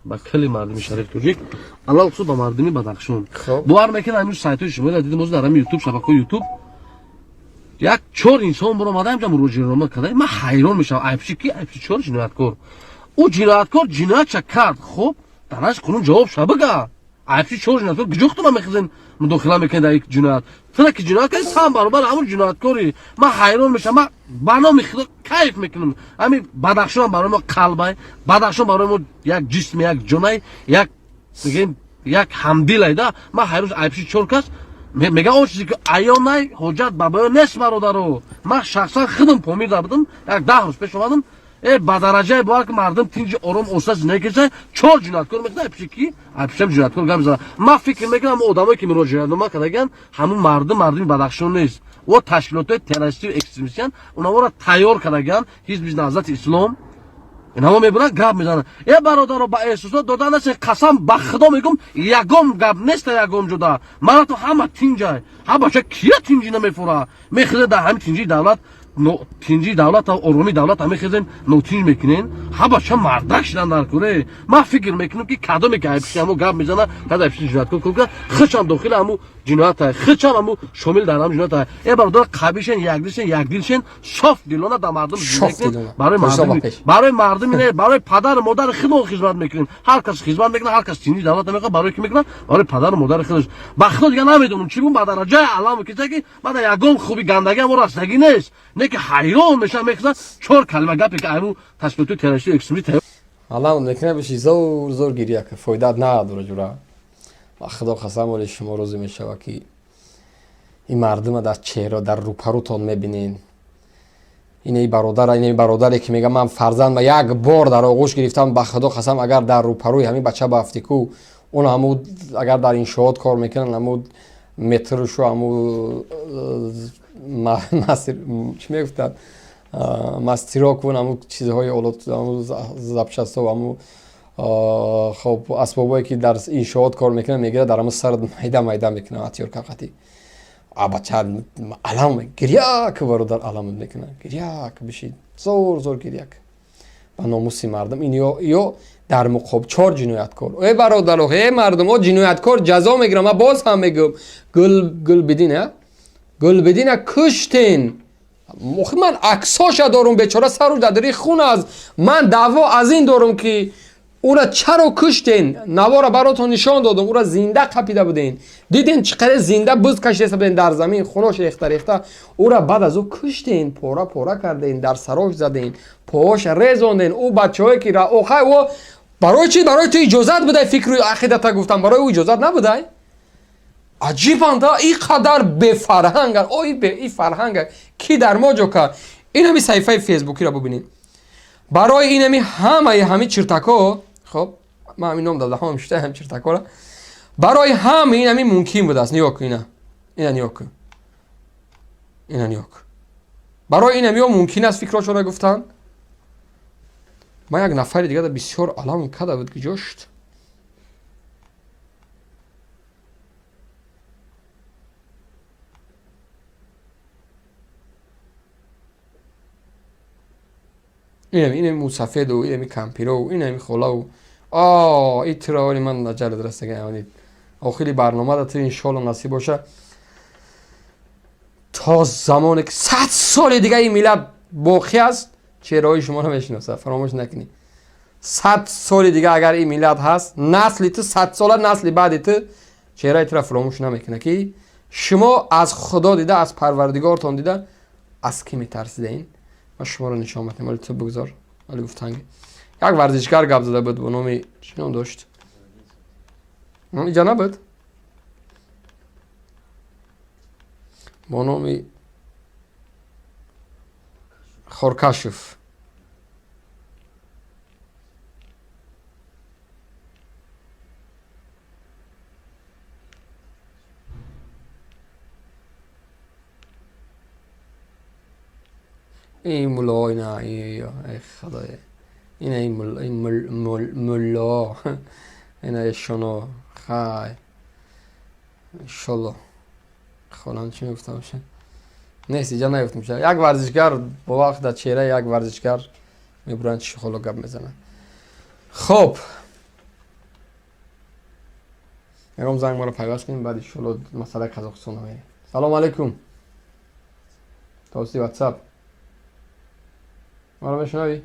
Ба кали мардуми шариф тоҷик, алалхусус ба мардуми Бадахшон. Бовар мекунед, ҳамин сайтҳои шуморо дидем, ҳозир дар ҳамин Ютуб, шабакаҳои Ютуб як чор инсон баромада, инҷа муроҷиатнома карда. Ман ҳайрон мешавам, айбчи ки, айбчи чор ҷинояткор. Ӯ ҷинояткор ҷиноятша кард, хуб, дар назди қонун ҷавоб ша бига. Айбчи чор ҷинояткор куҷо худтона мехезен, мудохила мекунед дар як ҷиноят? Тура ки ҷиноят кардӣ, ту ҳам баробар ҳамун ҷинояткорӣ. Ман ҳайрон мешавам, ман ба номи Худо кайф мекунам. Ҳамин Бадахшон барои мо қалбай, Бадахшон барои мо як ҷисми, як ҷонай, як мегӯем, як ҳамдилай да. Ман ҳайрон, айбчи чор кас мегӯям, он чизе ки аёнай, ҳоҷат ба баён нест, бародаро. Ман шахсан худам Помирда будам, як 10 рӯз пеш омадам. Э, ба дараҷае бовар ки мардум тинҷи ором оста зиндагӣ кеша, чор ҷинояткор мекунад, айбчи ки, айбчиам ҷинояткор гап мезанад. Ман фикр мекунам, ҳамун одамое ки муроҷиатнома кардагианд, ҳамун мардум мардуми Бадахшон нест. О ташкилотҳои террористию экстремистиянд, онҳоро тайёр кардагианд Ҳизби Наҳзати Ислом. Инамо мебуранд, гап мезананд. Э, бародаро, ба эҳсосот дода насе, қасам ба Худо мегӯм, ягон гап неста, ягон ҷуда. Мана ту ҳама тинҷай. Ҳа бача кия тинҷи намефура? Мехезед дар ҳамин тинҷии давлат, тинҷии давлат, оромии давлат мехезен, нотинҷ мекунен. Ҳа бача мардак шидан дар куре. Ман фикр мекунам ки кадоме ки айбши ҳамо гап мезана, кад айбши ҷинояткор кор кунад, худшам дохили ҳаму ҷиноятай, худшам ҳаму шомил дар ҳаму ҷиноятай. Э, бародар, қабишен, якдилшен, якдилшен, соф дилона дар мардум зиндагӣ кунем. Барои мардум, барои мардум не, барои падару модари худмон хизмат мекунем. Ҳар кас хизмат мекунад, ҳар кас тинҷи давлат намехоҳад, барои ки мекунад? Барои падару модари худаш. Ба Худо, дига намедонам чӣ бун, ба дараҷаи алам киса ки бада ягон хуби гандагӣ ҳамо растагӣ нест. Не ки ҳайрон мешавам, мехезад чор калима гапе ки айму ташкилотҳои террористию экстремистӣ тайёр Алам мекунад, биши зор зор гиря ка, фоидаат надора, ҷура. Ба Худо қасам, оли шумо розӣ мешава ки ин мардума дар чеҳра, дар рӯпарӯтон мебинен. Инаи бародар, инаи бародаре ки мега, ман фарзанд як бор дар оғӯш гирифтам. Ба Худо қасам, агар дар рӯпарӯи ҳамин бача баафтӣ ку, он ҳаму агар дар иншоот кор мекунанд, ҳаму метрушу ҳаму чӣ мегуфтанд, мастерок, ҳаму чизҳои олот, ҳаму запчастҳо, ҳаму хоб асбобое ки дар иншоот кор мекунанд, мегирад, дар ҳаму сар майда майда мекунад, отвёртка қатӣ. А бача алам гиря ки, бародар, алам мекунад, гиря ки бишид, зор зор гиря ки ба номуси мардум. Ин ё дар муқоб чор ҷинояткор. Э, бародаро, э мардум, о ҷинояткор ҷазо мегирам. Ман боз ҳам мегӯм, гул Гулбидин, Гулбидина куштен. Охи ман аксоша дорум, бечора сару дар хун аст. Ман даъво аз ин дорум ки ура чаро куштен? Навора баротон нишон додум, ура зинда қапида буден, диден чӣ қадар зинда буз кашидаста буден, дар замин хунош рехта рехта. Ура баъд аз ӯ куштен, пора пора карден, дар сарош заден, поҳоша резонден. Ӯ бачаҳое ки охай, ӯ барои чӣ, барои ту иҷозат будай фикру ақидата гуфтан, барои ӯ иҷозат набудай? Аҷибанда, ин қадар бефарҳанган. О, и фарҳанга ки дар мо ҷо кард? Ин ҳами саҳифаи фейсбукиро бубинед. Барои инами ҳамаи ҳами чиртакҳо, хоб, ман ҳамин ном додам шута ҳам чиртакҳоро, барои ҳама ин ҳами мумкин будааст. Нигоҳ кун, ина нигоҳ кун, ина нигоҳ кун. Барои ин ҳамиё мумкин аст фикрҳошонро гуфтан. Ман як нафари дигар бисёр алам када буд, ки ҷошт инами мусафеду, инами кампирову, инами холаву. А итро ман наҷалад растага. Охири барномада ту иншоалло насиб боша, то замоне ки 100 соли дига ин миллат боқӣ аст, чеҳраҳои шуморо мешиносад. Фаромӯш накунӣ, 100 соли дига агар ин миллат ҳаст, насли ту 100сола, насли баъди ту чеҳраи туро фаромӯш намекунад, ки шумо аз Худо дида, аз Парвардигортон дида, аз кӣ метарсидаин. Ман шуморо нишон медиҳам, вале ту бигзор. Вале гуфтанги як варзишгар гап зада буд, бо номи чӣ ном дошт, иҷа набуд, бо номи Хоркашев. Ин мулло, ина, худоя, ина ин мулло, ина шуно. Хай, иншолло, холам чӣ мегуфтам боша, нест, иҷа наёфтам. Як варзишгар бо вақт дар чеҳраи як варзишгар мебуранд, чӣ холо гап мезананд. Хоб. Ягон занг моро пайваст кунем, баъд иншоалло масъалаи Қазоқистон мерем. Салом алейкум. Тавассути WhatsApp. Маро мешунавӣ?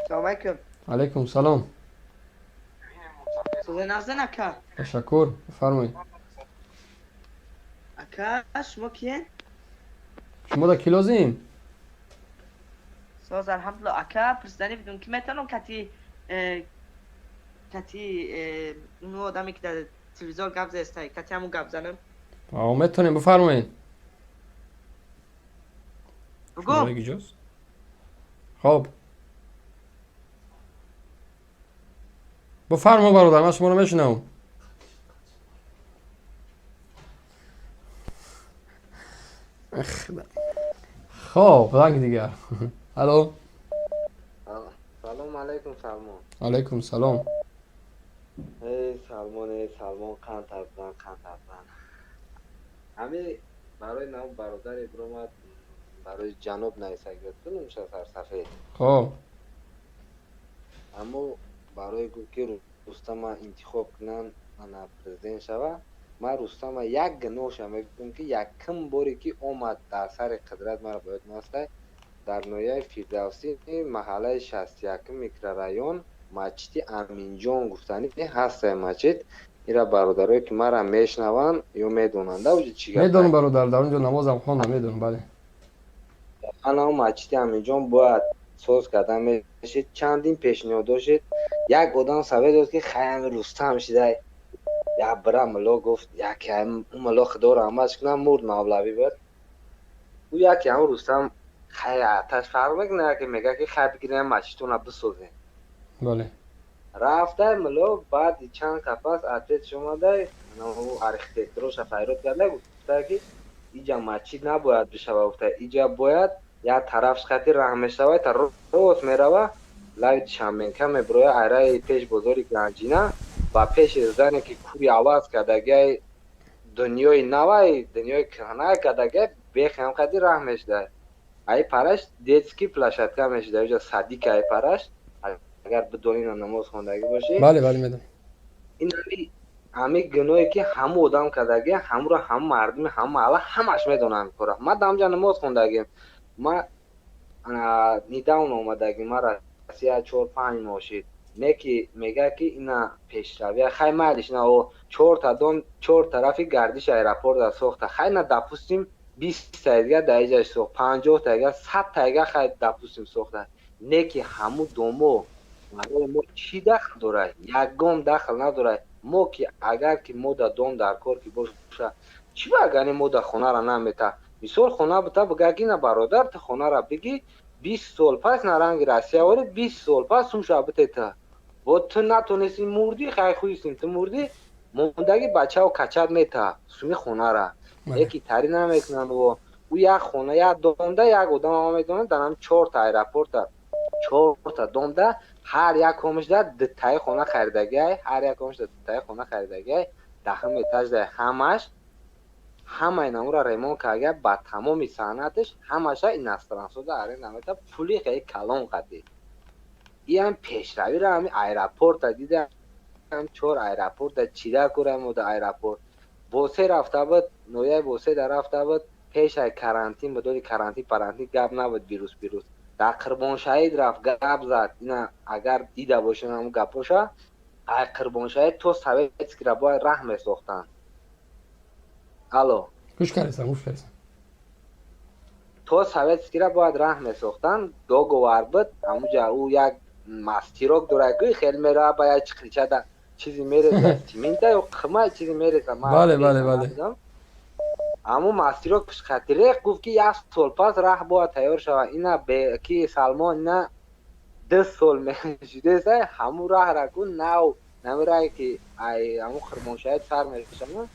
Салом алейкум. Алейкум салом. Ака. Ташаккур, бифармоед. Ака, шумо киен? Шумо да ки лозим? Соз, алҳамдулилла. Ака, пурсидани будум, ки метавонам кати уну одаме ки дар телевизор гап заестай, кати ҳамун гап занам? О, метавонем, бифармоед. Бугу? Хоб. Бифармо, бародар, ман шуморо мешунавам. Хоб, занги дигар. Алло. Салом алейкум, Салмон. Алейкум салом. Эй Салмон, эй Салмон, қанд тарбзан, қанд тарбзан. Ҳами барои нав бародар Ибромад, барои ҷаноб нависагиёд нумша сарсафед. Хоб. Аммо барои гуфт ки Рустама интихоб кунанд, ана президент шава, ман Рустама як гуноҳша мегӯям, ки якум боре ки омад дар сари қудрат, маро бояд мастай, дар ноҳияи Фирдавсӣ, маҳаллаи 61-ум микрорайон, масҷиди Аминҷон гуфтанӣ ҳастай масҷид. Ира бародарое ки мара мешнаванд ё медонанд, уҷа чӣ гап? Медонам, бародар, дар он ҷо намозам хондам, медонам, бале. Ана масҷиди Аминҷон бояд соз карда мешид, чандин пешниҳод дошт. Як одам совет дод, ки хай ами Рустам шидай як бира мулло гуфт, яке мулло худо раҳматш кунам, мурд, мавлавӣ буд. Ӯ яке ҳам Рустам хай аташ фарқ мекунад, яке мега ки хай бигирем масҷидтона бисозем. Бале. Рафтай мулло, баъди чанд капас ответш омадай, архитектороша файрод карда, гуфта ки иҷа масҷид набояд бишава, гуфта иҷа бояд як тарафш хати раҳ мешавад, та рост мерава, лави Душанбенка мебироя, айраи пеш бозори Ганҷина ба пеши зане ки кури аваз кардагиай, дунёи навай, дунёи кӯҳна кардагиай, бехам қади раҳ мешуда. Ай параш детский площадка мешуда, уҷа садик ай параш, агар бидонӣ, намоз хондагӣ бошӣ. Бале, бале, медонам. Ин ҳами гуноҳе ки ҳаму одам кардагиай, ҳамуро ҳаму мардуми ҳаму маҳалла ҳамаш медонанд кора. Ман дар ҳамҷа намоз хондагием. Ман недавно омадагим, ман Россия 4-5 моҳ шид. Не ки мега ки ина пешравия, хай майлиш, на о чорта дом чор тарафи гардиши аэропорта сохта, хай на допустим 20 дига дар иҷаш сохт, 50 дига, 100 дига, хай допустим сохта. Не ки ҳаму домо барои мо чӣ дахл дорад? Ягон дахл надорад. Мо ки агар ки мо да дом дар кор ки боша, чӣ ба агар мо да хонара намета? Мисол, хона бита, бига ки на бародар, ту хонара биги, 20 сол пас на ранги Россия ори, 20 сол пас сумша битета. Бо ту натонести, мурдӣ, хай хуистим, ту мурдӣ, мондаги бачао качат мета суми хонара. Яки тари намекунанд. Во ӯ як хона, як домда як одам ама медонад, дар ҳам чорта аэропорта, чорта домда ҳар як комишда дутаи хона харидагиай, ҳар як комишда дутаи хона харидагиай, даҳум этажда ҳамаш, ҳамаи намура ремонт карда, ба тамоми санъаташ ҳамаша иностранцода аренда мета, пули хеле калон қадӣ. Иам пешравиро ҳами аэропорта дидам, чор аэропорта чида курамода. Аэропорт Босе рафта буд, ноҳияи Босе да рафта буд, пешай карантин буд, оли карантин парантин гап набуд, вирус дар Қурбоншаҳид рафт, гап зад. Ина агар дида бошем ҳамун гапоша, ай Қурбоншаҳид то Советскийра бояд раҳ месохтанд. Алло? Гӯш кардистам, гӯш кардистам. То Советскийра бояд раҳ месохтанд, договор буд. Ҳамуҷа ӯ як мастерок дорад, гӯй хел мерава, ба як чиқричада чизи мереза, цемента ё қима чизи мереза. Бале, бале, бале. Ҳамун мастерок пишқатиреқ гуфт ки як сол пас раҳ бояд тайёр шавад. Ина ки Салмон, ина 2 сол мешудеса ҳамун раҳра ку нав намирае ки ай ҳамун Қурбоншаҳид сар мешавад,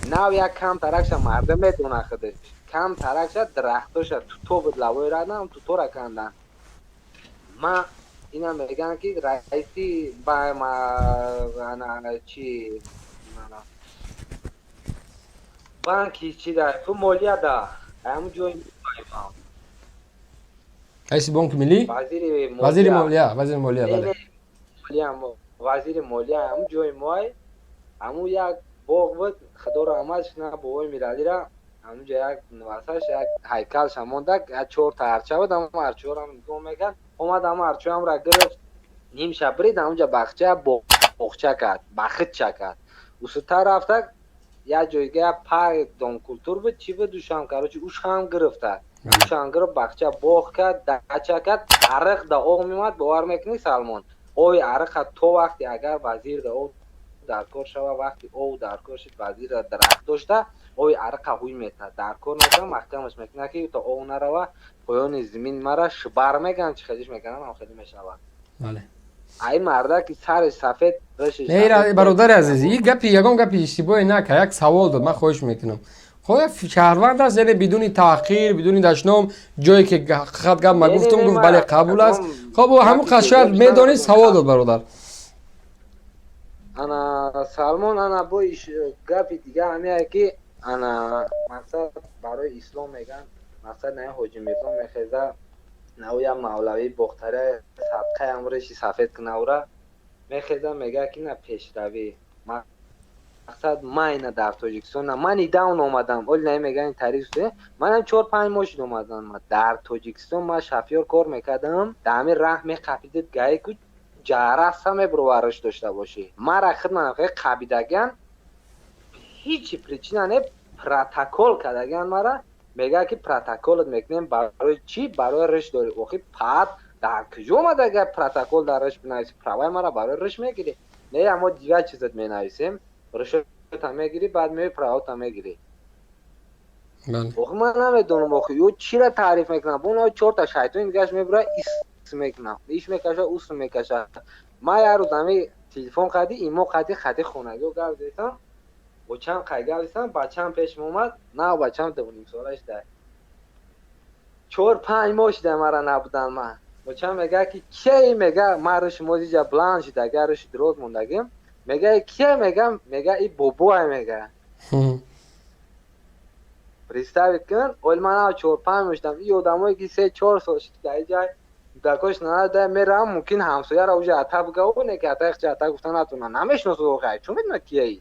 нав як кам таракша мардум медона худаш, кам таракша дарахтоша туто буд лавои раҳ, тутора кандан. Ма ина мегӯянд ки раиси чи банки чи да ту молия да ҳамун ҷои. Раиси Бонки Миллӣ, вазири молия, вазири молия, бале. Вазири молия ҳамун ҷои моай, ҳамун як боғ буд, худо раҳматш кунад бобои Миралира. Ҳамунҷо як васаш як ҳайкалша монда, як чорта арча буд, ҳамун арчаҳоро нигоҳ мекард. Омад, ҳамун арчаҳамро гирифт, нимша бирид, ҳамунҷа бахча боғча кард, бахитча кард. Усутар рафта, як ҷойга як парк, дом культур буд, чӣ буд, ушам, короче, ушам гирифта, ушам гирифт, бахча боғ кард, дача кард. Ариқ да об меомад, бовар мекунӣ, Салмон, оби ариқа то вақте агар вазир да об дар кор шава, вақти об дар кор шид, вазира дарахт дошта, оби ариқа ҳуй метад, дар кор накунад, маҳкамаш мекунад, ки то об нарава поёни зимин. Мара шибар меган, чӣ хелиш мекунад, ам хеле мешавад. Ай марда ки сари сафед. Не, бародари азиз, и гапи ягон гапи иштибоҳе накард, як савол дод. Ман хоҳиш мекунам, хоб, шаҳрванд аст, яъне бидуни таъхир, бидуни дашном, ҷое ки ҳақиқат гап ма гуфтум, гуфт: «Бале, қабул аст». Хоб, ҳамун қад шояд медонист, савол дод, бародар. Ана, Салмон, ана, бо гапи дига ҳамяе, ки ана мақсад барои ислом меган, мақсад на Ҳоҷи Мирзо мехеза, навя мавлавӣ бохтаря садқаям реши сафед кунавра мехеза, мега, ки на пешравӣ мақсад майна дар Тоҷикистон. Ман недавно омадам, оли на меган тариф, манам 4-5 моҳ шуд омадам дар Тоҷикистон. Ман шофёр кор мекардам, дар ҳамин раҳ меқапидид ГАИ ку, ҷараста мебуровариш дошта бошӣ. Мара худ ман қабидаган, ҳичи причина не, протокол кардаган мара. Мега, ки протоколат мекунем. Барои чӣ? Барои риш дорӣ. Охи, пат дар куҷо омада протокол дар риш бинависӣ? Праваи мара барои риш мегирӣ? Не, амо дигар чизат менависем, ришота мегирӣ, баъд меои, правота мегирӣ. Охи, ман намедонам, охи, ё чира таъриф мекунам? Бо чорта шайтони дигаш мебура, ис мекунам, иш мекаша, ус мекаша. Ман як рӯз ҳами телефон кардӣ, имо қади хади хонагио гап зедам, бочам қай гап зедам, бачам пешм омад, нав бачам 2,5 сола шуда, 4-5 моҳ шуда мара набудан. Ман бочам мега, ки кие? Мега, ман риши мозиҷа бланд шуда, агар риши дроз мондагим. Мега, кие? Мегам, мега, и бобоай, мега. Представить кун, оли ман нав 4-5 моҳ шудам, и одамое ки 3-4 сол шуда иҷай дакош нада мерам, мумкин ҳамсояро уже ата бугав, не ки ата ихча ата гуфта натона, намешиносад. Охай, чун медонад кияи?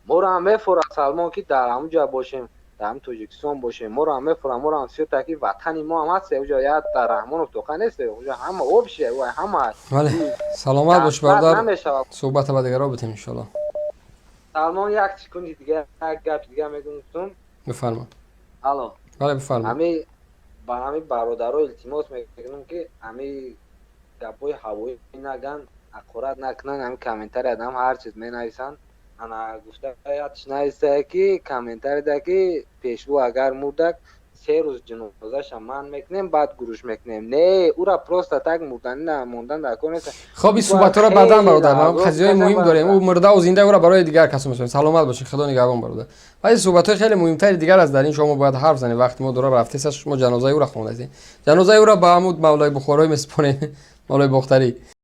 Моро ҳам мефорад, Салмон, ки дар ҳамун ҷо бошем, дар ҳамин Тоҷикистон бошем, моро ҳам мефорад, моро ҳам всё-таки ватани мо ҳам ҳаст. Уҷо як дар Раҳмонов тоқа нест, уҷо ҳама общее, ҳама. Бале, саломат бош, бародар, суҳбата ба дигарро битем, иншоалло. Салмон, як секунди дига, як гапи дига мегуфтум. Бифарма. Алло? Бале, бифарма. Ҳами ба ҳами бародаро илтимос мекунам, ки ҳами гапҳои ҳавоӣ наган, ҳақорат накунанд. Ҳами комментарий адам ҳар чиз менависанд. Ана гуфта нависае, ки комментарийда, ки пешво агар мурдак, 3 рӯз ҷанозаша ман мекунем, баъд гурӯш мекунем. Не, ура просто так мурданӣ мондан дар кор нест. Хоб, ин суҳбатҳоро баъдан, бародар, ма қазияҳои муҳим дорем. Ӯ мурдаву зинда, ӯра барои дигар касо месонем. Саломат бошед, худо нигаҳбон, бародар. Ва ин суҳбатҳои хеле муҳимтари дигар аст, дар ин шомо бояд ҳарф занем. Вақти мо дора рафтеса, шумо ҷанозаи ӯра хондастем, ҷанозаи ӯра ба ҳамуд мавлои Бухороӣ месупорем, мавлои Бохтарӣ.